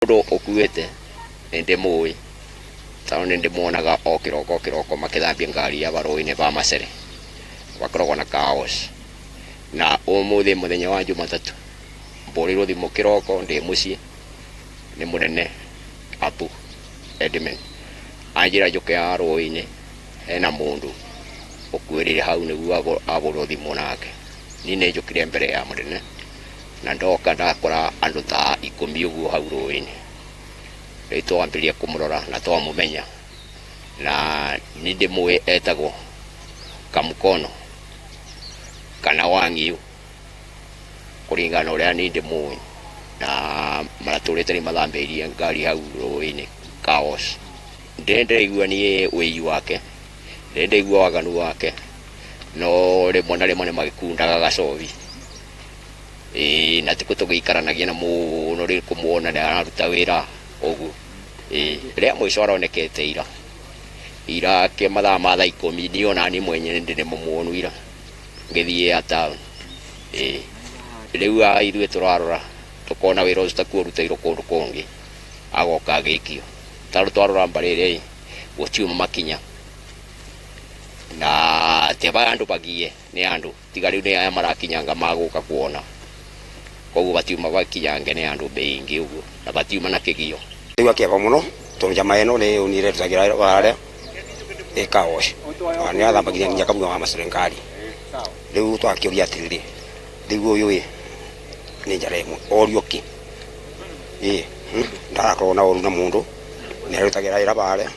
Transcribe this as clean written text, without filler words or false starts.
Mũndũ ũkuĩte nĩ ndĩmũĩ tondũ nĩ ndĩmuonaga o kĩroko o kĩroko makĩthambia ngari ya barũĩ-inĩ ba Macere bakoragwo na car wash. Na ũmũthĩ mũthenya wa Jumatatũ mbũrĩirwo thimũ kĩroko ndĩ mũciĩ nĩ mũnene Abu Edmund anjĩra njũke haha rũĩ-inĩ hena mũndũ ũkuĩrĩire hau nĩguo ahũrwo thimũ nake. Niĩ nĩ njũkire mbere ya mũnene na ndoka ndakora andũ ta ikũmi ũguo hau rũĩ-inĩ. Rĩu twambĩrĩria kũmũrora na twamũmenya na niĩ ndĩmũĩ etagwo Kamukono kana Wang'iũ kũringana na ũrĩa niĩ ndĩmũĩ na maratũrĩte rĩu mathambĩirie ngari hau rũĩ-inĩ car wash. Ndĩrĩ ndĩraigua niĩ ũiyu wake, ndĩrĩ ndaigua waganu wake, no rĩmwe na rĩmwe nĩ magĩkundaga gacobi. Ĩĩ na tikũ tũgĩikaranagia na mũno rĩu kũmuona nĩ araruta wĩra ũguo. Ĩĩ rĩa mũico aronekete ira, ira mathaa ma thaa ikũmi niĩ ona niĩ mwenyewe nĩ ndĩrĩ mũmuonu ira ngĩthiĩ ya town. Ĩĩ rĩu haha ithuĩ tũrarora tũkona wĩra ũcio takuo ũrutĩirwo kũndũ kũngĩ agoka agĩikio. Tondũ twarora mbarĩ ĩrĩa ĩ gũtiuma makinya na ti andũ bagie nĩ andũ. Tiga rĩu nĩ aya marakinyanga magũka kuona. Koguo batiuma bakinyange nĩ andũ beingĩ ũguo na batiuma na kĩgio. Ndaigua kĩeva mũno tondũ njama ĩno nĩ yonire rutagĩra harĩa ĩ car wash na nĩ athambagia nginya kamũira wa macere ngari. Rĩu twakĩũria atĩrĩrĩ, rĩu ũyũ ĩ nĩ njara ĩmwe orio kĩ? Ĩ ndarakorwo na ũru na mũndũ, nĩ arutagĩra wĩra harĩa.